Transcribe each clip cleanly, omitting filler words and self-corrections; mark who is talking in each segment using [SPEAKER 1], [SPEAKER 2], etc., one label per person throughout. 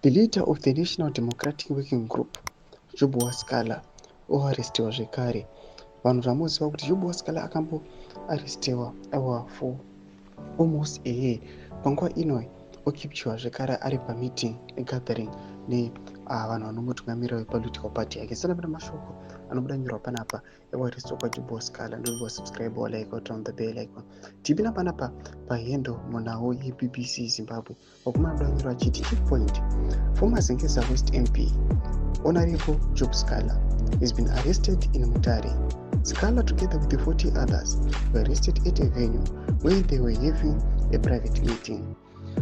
[SPEAKER 1] The leader of the National Democratic Working Group, Job Sikhala, oarestiwa zvekare. Vanhu zvamuziva kuti Job Sikhala akamboarestiwa, aiwa, for almost a year. Panguva ino ocapturwa zvekare ari pameeting, gathering nevanhu vanomutungamirira vepolitical party yake. Sanapinda mashoko anobuda nyorwa panapa ekuarestiwa kwaJob Sikhala. Ndobva subscribe, walike, turn on the bell icon. Tipinda panapa pahendo munhau yeBBC Zimbabwe. Vakomana buda nyorwa achiti, "Checkpoint: Former Zengeza West MP Honorable Job Sikhala has been arrested in Mutare. Sikhala, together with the 40 others, were arrested at a venue where they were having a private meeting."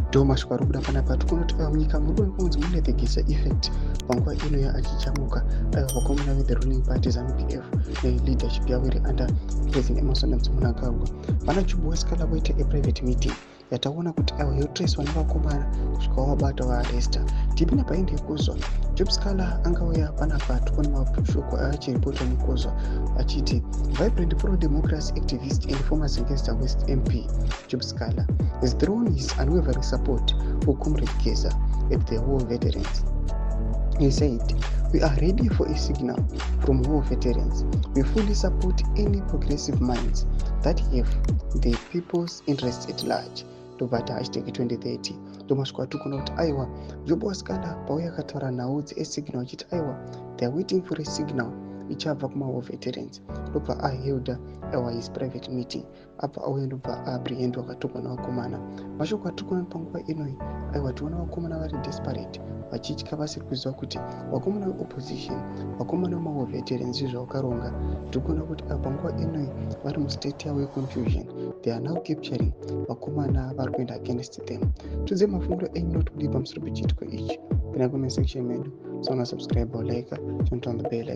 [SPEAKER 1] Ndo mashoko ari kubuda panapa. Tikuona kuti aiwa, munyika muri kuonekwa kunzi mune the Geza effect panguva ino yaachichamuka. Aiwa, vakomana vethe ruling party ZANU PF neleadership yavo iri under President Emmerson Mnangagwa, vana Job Sikhala voita a private meeting yataona kuti aiwa, yotracewa nevakomana kusvika vabata, vaaresta. Tipinda paende yekuzwa Job Sikhala angauya panapa. Tikuona mashoko achiripotwa nekuzwa achiti, "Vibrant pro-democracy activist and former Zengeza West MP Job Sikhala has thrown his unwavering support for Comrade Geza at the war veterans. He said, 'We are ready for a signal from war veterans. We fully support any progressive minds that have the people's interests at large.'" Ndobva #2030. Ndomasvika atikuona kuti aiwa, Job Sikhala pauya akataura nhau dzesignal achiti aiwa, they are waiting for a signal ichabva kumawar veterans. Ndobva ahelda, aiwa, his private meeting. Abva auya, ndobva aapprehendwa, akatorwa nevakomana. Mashoko atiri kuona panguva inoi, aiwa, tiona vakomana vari desperate, vachitya, vasiri kuziva kuti vakomana veopposition, vakomana vemawar veterans, zvavakaronga. Tiri kuona kuti panguva inoi vari mustate yavo yeconfusion. They are now capturing vakomana vari kuenda against them. Tudze mafungiro enyu noti kudii pamusoro pechiitiko ichi. Pinda comment section medu, sauna subscribe, like, turn on the bell.